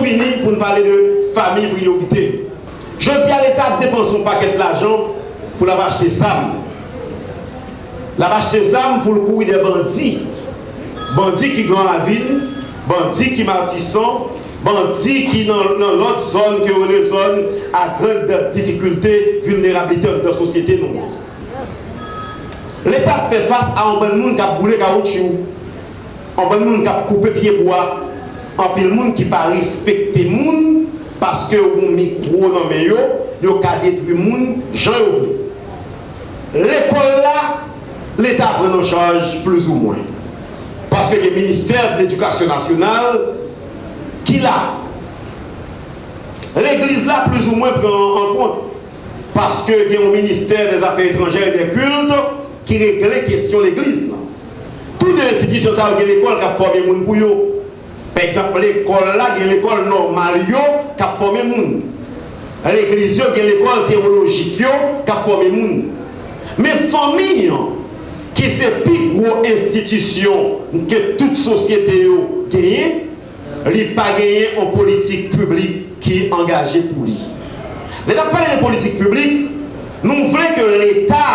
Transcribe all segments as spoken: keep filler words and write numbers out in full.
fini pou n pale de fanmi priyorite. Jodi a, Leta ap depanse yon pakèt lajan pou l ap achte zam. L ap achte zam pou l kouri dè bandi. Bandi ki Gran Ravin, bandi ki Matisan, bandi ki nan, nan lòt zòn ke yo rele zòn a grande difficulté, vilnerabilite anndan sosyete nou. Leta ap fè fas a yon bann moun k ap boule kawotchou, yon bann moun k ap koupe pyebwa, anpil moun ki pa respekte moun paske yo gen yon mikwo nan men yo, yo ka detwi moun jan yo vle. Lekòl la, Leta pran l an chaj plizoumwen. Paske gen ministè de ledikasyon nasyonal ki la. Legliz la plizoumwen pran an kont. Paske gen yon ministè dè zafè etranjè e dè kilt ki regle kesyon legliz lan. Tou de enstitisyon sa yo gen lekòl k ap fòme moun pou yo. Pa egzanp, lekòl la gen lekòl nòmal yo k ap fòme moun. Legliz yo gen lekòl teyolojik yo k ap fòme moun. Men fanmi an, ki se pi gwo enstitisyon ke tout sosyete yo genyen, li pa genyen yon politik piblik ki angaje pou li. Lè n ap pale de politik piblik, nou vle ke Leta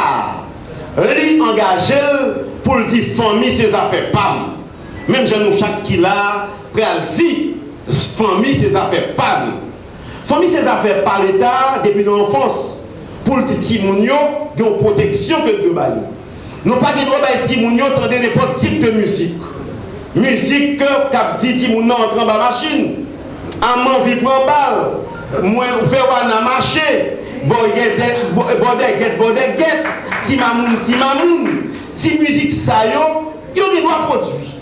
li angaje l pou l di fanmi se zafè pa m. Menm jan nou chak ki la a pral di fanmi se zafè pa nou. Fanmi se zafè pa Leta depi nan anfans pou l di timoun yo gen yon pwoteksyon ke l dwe ba yo. Nou pa gen dwa bay timoun yo tande nenpòt tip de mizik. Mizik k ap di timoun nan antre anba machin, a m anvi pran bal, mwen fè wana mache, bò gèt, bò dègèt, bò dègèt, ti mamoun, ti mamoun. Ti mizik sa yo, yo gen dwa pwodui.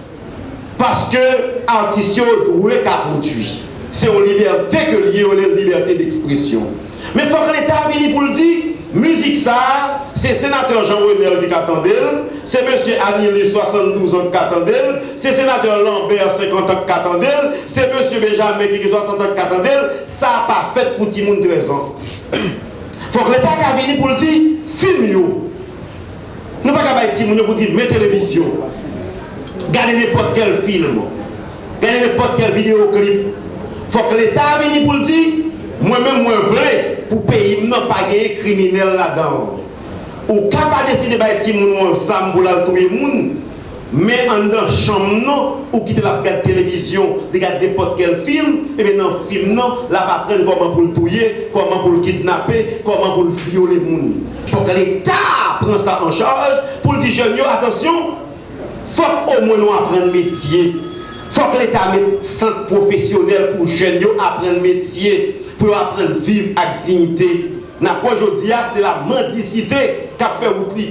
Paske atis yo dwe ka pwodui. Se yon libète ke l ye, yo rele l libète dekspresyon. Men fòk Leta vini pou l di, mizik sa a, se senatè Jean Renel ki ka tande l, se mesye Anilus swasanndouz an ki ka tande l, se senatè Lambert senkant an ki ka tande l, se mesye Benjamin ki gen swasant an ki ka tande l, sa a pa fèt pou timoun trèz an. Fòk Leta ka vini pou l di, fim yo, nou pa ka bay timoun yo pou di, men televizyon, gade nenpòt kèl fim, gade nenpòt kèl videyo klip. Fòk Leta a vini pou l di, mwen menm mwen vle pou peyi m nan pa genyen kriminèl ladan l. Ou ka pa deside bay timoun ou an zam pou l al touye moun, men anndan chanm nan, ou kite l ap gad televizyon, li gad nenpòt kèl fim, ebyen nan fim nan, l ap aprann kòman pou l touye, kòman pou l kidnape, kòman pou l vyole moun. Fòk Leta pran sa an chaj pou l di jèn yo, atansyon, fòk omwen nou aprann metye. Fòk Leta met sant pwofesyonèl pou jèn yo aprann metye, pou yo aprann viv ak diyite. N ap wè jodi a, se la mandisite k ap fè wout li.